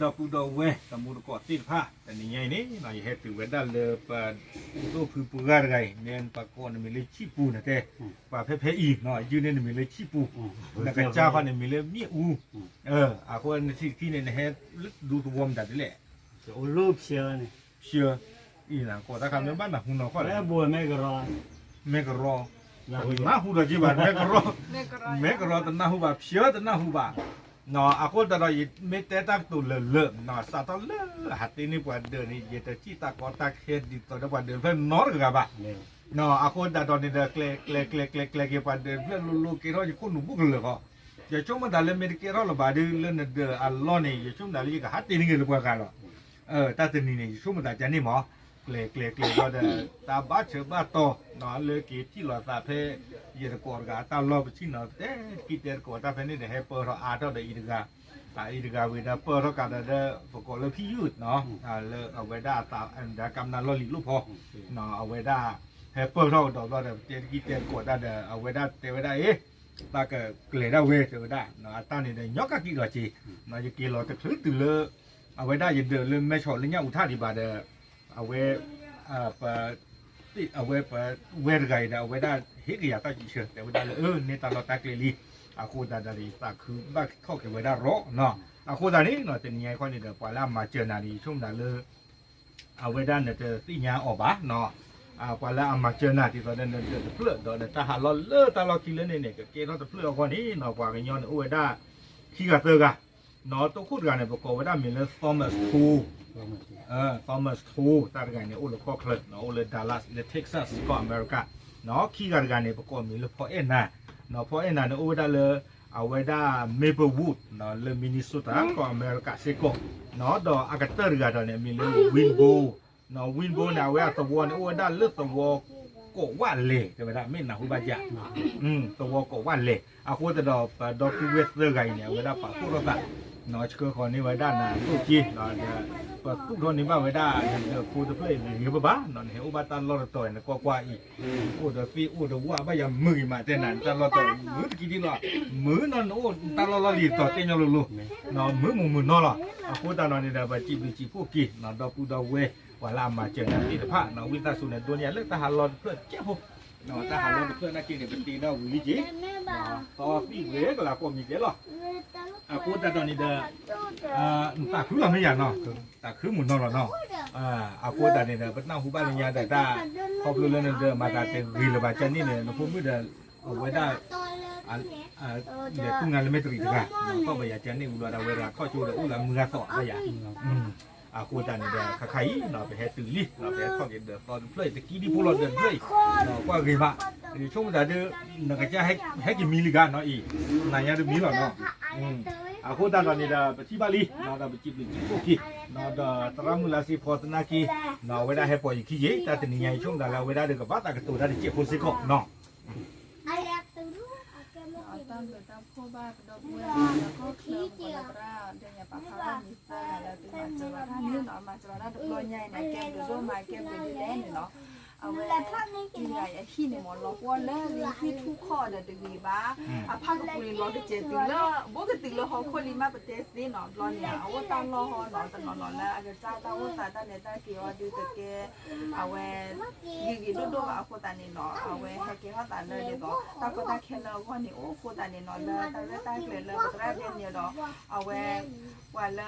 ဒီပုၢ်ဒီဝဲၢ်တံၤသကိးသ့ၣ်တဖၣ် တနံၤညါအံၤန့ၣ် ယဟဲတုၤဝဲဒၣ်လၢပဒိၣ်ဖုပှၢ်တဂၤအံၤ မ့ၢ်ပကိးနမံၤလၢဆံၣ်ပူၤနတဲ, ပှၤဖဲဖဲအံၤ ယုၢ်န့ၢ်နမံၤလၢဆံၣ်ပူၤ, နကစၢ်ဃီန့ၣ်မံၤလၢမ့ၣ်အူ, အဃိနထံၣ်တခီန့ၣ် နဟဲဒူသဝီမတၤဒ်လဲၣ်, ကိးတၢ်ခါမ့ၢ်ဘၣ်နၢ်ဟူနီၤခီလဲၣ်, မဲၢ်ကရီ, မဲၢ်ကရီ, နၢ်ဟူဒီးက့ၤဘၣ် မဲၢ်ကရီ, မဲၢ်ကရီတနၢ်ဟူဘၣ် ဖၠၢတနၢ်ဟူဘၣ်, အဃိသတးဒီး ယမ့ၢ်တဲတၢ်ကတိၤလၢာ်လၢာ် စးထီၣ်လၢဟးတ့န့ၢ်ပှၤဒၢးန့ၣ် ယတထံၣ်တၢ်ကီတၢ်ခဲဒ်သိးဒီးပှၤဒၢးတဖျၢၣ်နီတဂၤဘၣ်, အဃိသတးဒီးန့ၣ်ဒီး ကျဲၤကျဲၤကျဲၤကျဲၤကျဲၤက့ၤ ပှၤဒၢးတဖျၢၣ်လိၤလိၤကဲထီၣ်ယခိၣ်နူာ်ဘူးကလၢာ်ဃီ, ယဆိကမိၣ်သးလၢမ့ၢ်တကဲထီၣ်လၢၤဘၣ်ဒီး လၢနဒၢးအလီၢ်န့ၣ် ယဆိကမိၣ်သးလၢယကဟးတ့န့ၢ်က့ၤလၢပှၤဂၤလီၤ, တၢ်တနံၤန့ၣ် ယဆိကမိၣ်သးကန့ၣ်မး, ကျဲၤကျဲၤကျဲၤဒီး တၢ်ဘၣ်ဆၢဘၣ်တီၤ လၢက့ၤထံၣ်လိာ်သးဖဲ ယသကိးတဂၤအတၢ်လီၢ်ပထံၣ်နီၤ တဲတကံၢ်တဲသကိးတၢ်ဖဲန့ၣ်ဒီး ဟဲပၢၢ်ထီၣ်အါထီၣ်ဒီးအံၤတဂၤ, အံၤတဂၤဝံၤဒီးပၢၢ်ထီၣ်ကးဒီး ပကိးလၢဖံယုၢ် လၢအဝဲဒၣ်အသးကမျၢၢ်လီၢ်လံၤလိၣ်ဖီ, အဝဲဒၣ် ဟဲပၢၢ်ထီၣ်ကဒီးဘျီဒီး ပတဲတကံၢ်တဲသကိးတၢ်ဒီး အဝဲဒၣ်တဲဝဲဒၣ်အံၤ တၢ်ကကျဲၤဒၣ်ဝဲတဲဝဲဒၣ်, အတၢ်န့ၣ်ဒီးညီကကံးဒီးက့ၤ, ယက့ၤလီၤတချုးတုၤလၢ အဝဲဒၣ်ယဒၢးလၢမဲဆီးလၢညၣ်အူထၣ်ဒံးဘၣ်ဒီး အဝဲ ပ အဝဲပဝဲတဂၤအံၤဒီး အဝဲဒၣ်ဟ့ၣ်ကယၤတၢ်စံးဆၢ တဲဝဲဒၣ်လၢ အၢ န့ၢ်တၢ်လီၢ်တၢ်ကျဲလံ, အဃိသတးဒီး သးခုဘၣ်ထီၣ်က့ၤဝဲဒၣ်ရီၤ, အဃိသတးန့ၣ် တနံၤညါအံၤခီန့ၣ်ဒီး ပှၤလၢအမၤစၢၤနၤန့ၣ် ယဆိကမိၣ်ဒၣ်လၢ အဝဲဒၣ်နတသ့ၣ်ညါအီၤဘၣ်, ပှၤလၢအမၤစၢၤနၤဒ်သိးဒီးနဒၢးတဖျၢၣ် ဒီးနတၢ်ဟးလီၢ်လၢတၢ်လီၢ်ခံလၢန့ၣ်န့ၣ် ကကဲထီၣ်တဖျၢၣ်အဂီၢ်န့ၣ် ပှၤကညီန့ၣ်အိၣ်ဝဲဒၣ် ခံဂၤသၢဂၤ, တိခိၣ်တဂၤန့ၣ် ပကိးဝဲဒၣ်မံၤလၢ Thomas Tho, Thomas Tho တၢ်တဂၤန့ၣ် အိၣ်လၢကီၢ်ချၢ အိၣ်လၢ Dallas လၢ Texas ကီၢ်အမဲရကၤ, ခံဂၤတဂၤန့ၣ် ပကိးမံၤလၢ ဖီအဲၣ်နၤ, ဖီအဲၣ်နၤန့ၣ် အိၣ်ဝဲဒၣ်လၢ အဝဲဒၣ် Maplewood လၢ Minnesota ကီၢ်အမဲရကၤစ့ၢ်ကီး, ဒီးအကတၢၢ်တဂၤဒီးန့ၣ် မံၤလၢ Winbo, Winbo န့ၣ် အဝဲအသဝီန့ၣ် အိၣ်ဝဲဒၣ်လၢသဝီကိးဝၣ်လဲၣ် တဲဝဲဒၣ် မ့ၢ်နၢ်ဟူဘၣ်ယၤ သဝီကိးဝၣ်လဲၣ်, အဃိသတးဒီး ပဒီပုၢ်ဝဲၢ်သၢဂၤအံၤန့ၣ် အဝဲဒၣ်ပာ်ဖှိၣ်ထီၣ်သး, ဆှၢဃီၤန့ၢ်ဝဲဒၣ်နၤဒိၣ်က့, ဒီးပသူၣ်ထီၣ်န့ၢ်ဘၣ်ဝဲဒၣ်နဒၢးဖိတဖျၢၣ်အံၤ ဂ့ၤဂ့ၤဘၣ်ဘၣ်, နဟဲအိၣ်ဘၣ်တၢ်လီၢ်တတီၤ နကွၢ်ကွၢ်အံၤ, အိၣ်ဒီးသ့ၣ်အိၣ်ဒီးဝၣ်ဘၣ်ယၤမုာ်ဂ့ၤမး တဲနၤ နတၢ်လီၢ်တတီၤ မုာ်တကံဒံလီၤ, မုာ်နီၤ နအိၣ်တၢ်လီၢ်လီၢ်လံၤတတီၤ တဲညီလိၤလိၤ, မုာ်မုာ်မုာ်နီၤလီၤ, အဃိသတးဒီးန့ၣ်ဒီး ပစံးဘျုးစံးဖှိၣ်က့ၤ ဒီပုၢ်ဒီဝဲၢ် ပှၤလၢအမၤစၢၤနၤသ့ၣ်တဖၣ် ဝံသးစူၤန့ၣ် ဒိးန့ၢ်လၢတၢ်ဟးလီၢ်တဖျၢၣ်ကဲဖိ, တၢ်ဟးလီၢ်တဖျၢၣ်နာ်က့န့ၣ် ပတ့ဒီးဝံၤလံက့ၤ, သီသံၣ်ဝဲကလၤကိးမံၤကဲလီၤ, အဃိသတးဒီးန့ၣ်ဒီး နသးခုလီၤမ့ၢ်ယၤနီၤ, သးခုမုာ်နီၤလီၤနီၤ, အဃိသတးန့ၣ်ဒီး ပနၢ်ဟူဘၣ်လၢညါဒီးတၢ် ခီဖျိလၢနဒၢးမၤသးတဂ့ၤလၢၤဘၣ်ကန့ၣ်န့ၣ် နဖိမုၣ်ဒီး အဝဲဒၣ် လဲၤကူၣ်နၤလၢမဲာ်တရံးတဂၤ, ထီၣ်ဘၣ်ယၤကန့ၣ်ဝံၤလီၤဒီး အဝဲဒၣ်ထီၣ်ကၠိဒီးအိၣ်လၢမုၢ်ဂၤသီၣ်ဘၣ်ယၤ, အဃိသတးန့ၣ်ဒီး ခါခါအံၤ ပဟဲတုၤလံ ပဟဲထီၣ်က့ၤဒၢးသီတဖျၢၣ်အံၤ တကံဒံဖိလီၤဒၢးတဖျၢၣ်အံၤ, ကွၢ်ဂ့ၤမး, ယဆိကမိၣ်သးဒီး နကစၢ်ဟဲက့ၤမံလံဂၤနီၤအံၤ, နၤညါတမံလီၤနီၤ, အဃိသတးဒီးန့ၣ်ဒီး ပထံၣ်ဘၣ်လံ ဒီးပစံးဘျုးစံးဖှိၣ်က့ၤ, ဒီးသရၣ်မုၣ်လါစ့ဖီသနာ်က့ အဝဲဒၣ်ဟဲပိာ်ယခံယ့ၣ် တၢ်တနံၤညါအံၤ ဆိကမိၣ်သးလၢအဝဲဒၣ်ဒီးကဘၣ်သးကတိၤတၢ်တစဲးဖိစ့ၢ်ကီးနီၤ တၢ်ဘျုးတၢ်ဖှိၣ်ဘၣ်ပဒီပုၢ်ဝဲၢ်လၢကီၢ်ချၢ ပှၤလၢသရၣ်ဒဲးညါပာ်ဖျါထီၣ်မံၤသၢဂၤလၢသုမၤစၢၤဘၣ်တၢ်န့ၣ်နီၤ, မၤစၢၤဘၣ်တၢ်တဘျီညါအံၤန့ၣ် ကဲဘျုးဒိၣ်မး ကဲဘျုးဒိၣ်လဲၣ်န့ၣ်နီၤ, အဝဲ တံၤတဂၤအံၤအဟံၣ်န့ၣ်မ့ၢ်လီၤပှီၢ်လၢလံဟံၣ်ထူၣ်ခီၣ်ဒီးတဂ့ၤဘၣ်, အဖၣ်ကပူၤန့ၣ်လီၤကစဲၤတုၤလၢ ဘိကတုၤလၢဟီၣ်ခိၣ်လံမးပတဲသ့နီၤ, ဘျီန့ၣ် အအိၣ်တၢ်လီၢ်ဟီနီၤ တနီၤနီၤလၢအကစၢ်တၢ်အိၣ်သးတၢ်လဲၤတၢ်က့ၤအီၤဒုတကဲ အဝဲ ဂ့ၤဂ့ၤဒိၣ်ဒိၣ်ဘၣ်အဃိသတးန့ၣ်နီၤ, အဝဲဟဲကဲထီၣ်သးလၢဒ်သိး တၢ်ကီတၢ်ခဲလၢအဂီၢ်န့ၣ် အိၣ်အဃိသတးန့ၣ်နီၤ လၢတၢ်ရဲၣ်တၢ်ကျဲၤလၢပသရၣ်ဒဲးန့ၣ်ဒီး အဝဲ ပှၤလၢ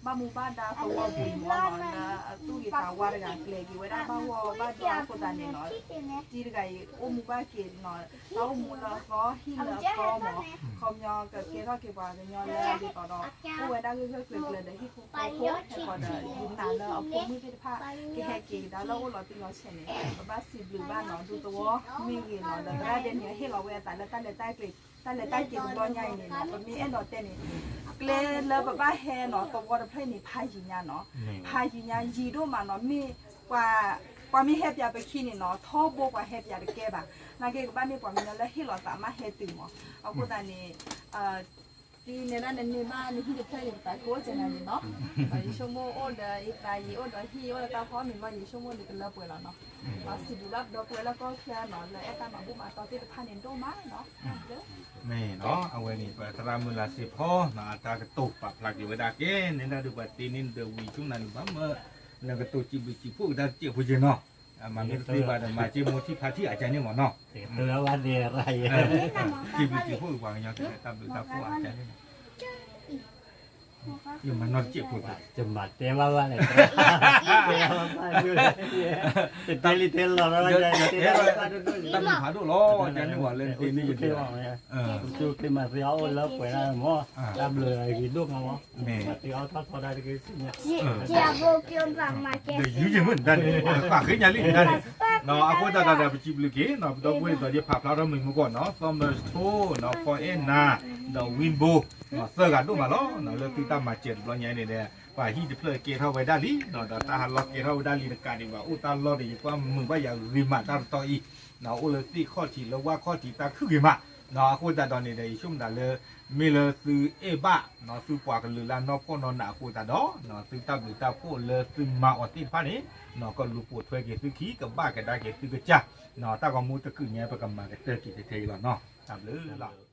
ဘၣ်မူဘၣ်ဒါသဝီပူၤန့ၣ်မ့ၢ်နီၤ လၢအသူၣ်ဂ့ၤသးဝါတဂၤကျဲၤက့ၤဝဲဒၣ်ဘၣ်ဂီၢ်ဘၣ်ဒွါအဃိသတးန့ၣ်နီၤ, တံၤတဂၤအံၤအိၣ်မူဘၣ်က့ၤနီၤ တၢ်အိၣ်မူလၢအသီဟံၣ်လၢအသီမ့ၢ် ခီပညီကကဲထီၣ်က့ၤပှၤကညီလၢဒ်သိးဒီး အိၣ်ဝဲဒၣ်ဂၢၢ်ဂၢၢ်ကျၢၤကျၢၤဒီးဟံၣ်ဖိဃီဖိ ဟဲဃီၤဒီး ယနာ်လၢအဖိမုၣ်သ့ၣ်တဖၣ် ကဟဲက့ၤကဒါလၢအိၣ်လီၤတံၢ်လီၤဆဲးန့ၣ် ပဘၣ်စံးဘျုးဘၣ်နီၤ ဒူသဝီမ့ၢ်ဂ့ၤနီၤ ဒီးသရၣ်ဒဲးန့ၣ် ဟ့ၣ်လီၤဝဲအသးလၢတၢ်လဲၤတၢ်ကျဲၤ တၢ်လဲၤတၢ်က့ၤတဘျီညါအံၤန့ၣ်နီၤ ပမ့ၢ်အဲၣ်ဒိးတဲန့ၣ် ကျဲလၢပဘၣ်ဟဲနီၤ သဝီတဖျၢၣ်အံၤန့ၣ် ဖးယံၤညါနီၤ ဖးယံၤညါ ယံၤဒိၣ်မးနီၤ မ့ၢ် ပှၤမ့ၢ်ဟဲပၠးပခံန့ၣ်နီၤ ထီဘိပှၤဟဲပၠးတကဲဘၣ် နာ်က့ကဘၣ်မ့ၢ်ပှၤကညီလၢဟ့ၣ်လီၤသးမးဟဲတုၤမး အဃိသတးန့ၣ် နဲဒၣ်နန့ၢ်ဘၣ်နဟံၣ်တဖျၢၣ်န့ၣ် ပသးကိးစဲနၤန့ၣ်နီၤ, ဒီးယဆိကမိၣ်အိၣ်ဒီးယသးယံၤ အိၣ်ဒီးဟံၣ် အိၣ်ဒီးတၢ်ဖီမ့ၤဘၣ် ယဆိကမိၣ်န့ၣ်ကလၢပှဲၤလီၤနီၤ, ဒီးစံးဘျုးဘၣ်ဒီပုၢ်ဝဲၢ်လၢကီၢ်ချၢနီၤ လၢအဲၣ်တၢ်မၤဘူၣ်မၤတီသ့ၣ်တဖၣ်န့ၣ်ဒိၣ်မးနီၤ, မ့ၢ်နီၤ အဝဲန့ၣ် ပသရၣ်မုၢ်လၢ်စ့ဖီနီၤ အတၢ်ကတိၤပာ်ဖျါက့ၤဝဲဒၣ်ကဲ နဲဒၣ်ဒုးပှၤတ့န့ၢ်ဒီးဝံၤဆိကမိၣ်နၤန့ၣ် ဘၣ်မၢ နကတိၤစံးဘျုးစံးဖှိၣ်ကဒါတစဲးဖိက့ၤနီၤ, မ့မ့ၢ်တသ့ဘၣ်ဒီး မၤစ့မိထံဖါထံအကန့ၣ်မ့ၢ်နီၤ, စံးဘျုးစံးဖှိၣ်ပှၤကညီ တၢ်ဘျုးတၢ်ဖှိၣ်အကန့ၣ် ယမၤနီတစဲးဖိ ယမၤတဲဘၣ်ဘၣ်လဲၣ်, တဲလံတဲလီၤ တၢ်ဘျုးဖးဒိၣ်လီၤ ကန့ၣ်ဝဲလၢတ့န့ၢ်ယၤ က့ၤမၤသ့အီၤအိၣ်လၢပှဲၤဒၣ်မ့ၢ် တၢ်ဘျုးဂ့ၤဒိၣ်မးမ့ၢ် မၤသ့အီၤထီၣ်ထီဒၣ်တက့ၢ်စံၣ်ညါ ဒီးယူယမုၢ်နတၢ်န့ၣ် ပှၤဃ့ညါလံနတၢ်န့ၣ်, အဃိသတးဒီး ပစံးဘျုးက့ၤ ပဒီပုၢ်ဝဲၢ်သ့ၣ်တဖၣ်ဖျါထီၣ်မုာ်မုာ်ကီၢ်နီၤ သီမၢထိနီၤ ဖီအဲၣ်နၤ ဒီးဝံဘိ သၢဂၤဒိၣ်မးလီၤ, လၢသုတၢ်မၤစၢၤတဘျီညါအံၤန့ၣ်ဒီး ပှၤဟံၣ်တဖျၢၣ်ကဲထီၣ်ဝဲဒၣ်လံ, ဒီးတၢ်ဟးလီၢ်ကဲထီၣ်ဝဲဒၣ်လံတကးဒံးဘၣ် အိၣ်တၢ်လီၢ်ဒီး ယကွၢ်မုာ်ဘၣ်ယၤဂ့ၤမးတၢ်တတီအံၤ, အိၣ်လၢသ့ၣ်ခီၣ်ထံးလၢဝၣ်ခီၣ်ထံးတၢ်ခုၣ်ဂ့ၤမး, အဃိသတးဒီးန့ၣ်ဒီး ယဆိကမိၣ်သးလၢ မ့ၢ်လၢသုအဲၣ်ဘၣ် သုပှၤကလုာ်လၢအနီၢ်ဖှီၣ်နီၢ်နးအဃိသတးဒီး သုတၢ်ဘျုးတၢ်ဖှိၣ်လၢသုမၤအီၤသ့ၣ်တဖၣ်န့ၣ် ကလူၤပိာ်ထွဲက့ၤသုခံ ကဘၣ်ကဒါက့ၤသုကစၢ်, တၢ်ဂီၤမူတကုာ်ညါ ပကမၤကတၢၢ်က့ၤတထဲအံၤလီၤနီၤ, တၢ်ဘျုးလီၤ.